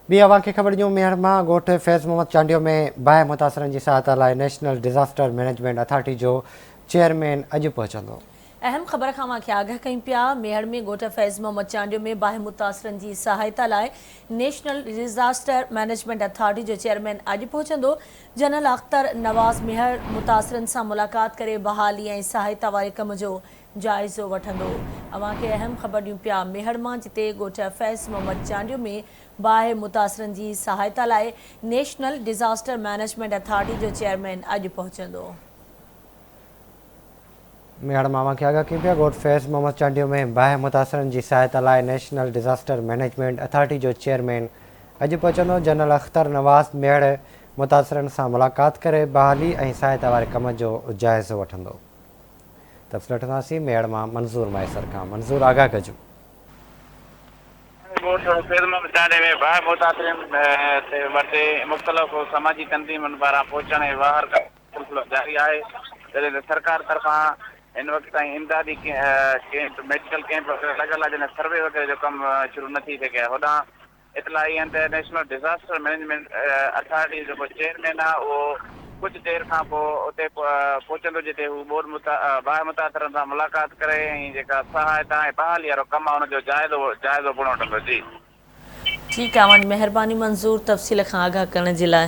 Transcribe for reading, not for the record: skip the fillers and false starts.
ٻي اوهان کي خبر ڏيون ميهڙ مان ڳوٺ فيض محمد چانڊيو ۾ باهه متاثرن جي سهائتا لاء نيشنل ڊزاسٽر مئنيجمينٽ اٿارٽي جو چيئرمين اڄ پهچندو. اهم خبر کان اوهان کي آگاهه ڪيون پيا، ميهڙ ۾ ڳوٺ فيض محمد چانڊيو ۾ باهه متاثرن جي سهائتا لاء نيشنل ڊزاسٽر مئنيجمينٽ اٿارٽي جو چيئرمين اڄ پهچندو، جنرل اختر نواز ميهڙ متاثرن سان ملاقات ڪري بحالي ۽ سهائتا واري ڪم جو جائزو وٺندو. اوهان کي اهم خبر ڏيون پيا ميهڙ مان جتي ڳوٺ فيض محمد چانڊيو ۾ باهه متاثرن جي سهائتا لاء نيشنل ڊزاسٽر مئنيجمينٽ اٿارٽي جو چيئرمين اڄ پهچندو. ميهڙ مان اوهان کي آگاهه ڪيون پيا ڳوٺ فيض محمد چانڊيو ۾ باهه متاثرن جي سهائتا لاء نيشنل ڊزاسٽر مئنيجمينٽ اٿارٽي جو چيئرمين اڄ پهچندو. جنرل اختر نواز ميهڙ متاثرن سان ملاقات ڪري بحالي ۽ سهائتا واري ڪم جو جائزو وٺندو. تفصيل وٺنداسين ميهڙ مان منظور مهيسر کان. منظور آگاهه ڪجو. ڳوٺ فيض محمد چانڊيي ۾ باهه متاثرين تي وٽ مختلف سماجي تنظيمن پاران پهچڻ ۽ واهر ڪرڻ جو سلسلو جاري آهي جڏهن ته سرڪار طرفان هن وقت تائين امدادي ڪيمپ ميڊيڪل ڪيمپ وغيره لڳل آهي جڏهن سروي وغيره جو ڪم شروع نه ٿي سگهيو آهي هوڏانهن اطلاع اهي آهن ته نيشنل ڊزاسٽر مئنيجمينٽ اٿارٽي جو جيڪو چيئرمين آهي اهو ڪجهه دير کان پوء اتي پهچندو جتي هو ٻوڏ باهه متاثرن سان ملاقات ڪري ۽ جيڪا سهائتا ۽ بحالي وارو ڪم آهي ان جو جائزو جائزو پڻ وٺندو. جي. ٺيڪ آ اوهان جي مهرباني منظور تفصيل کان آگاهه ڪرڻ جي لاء.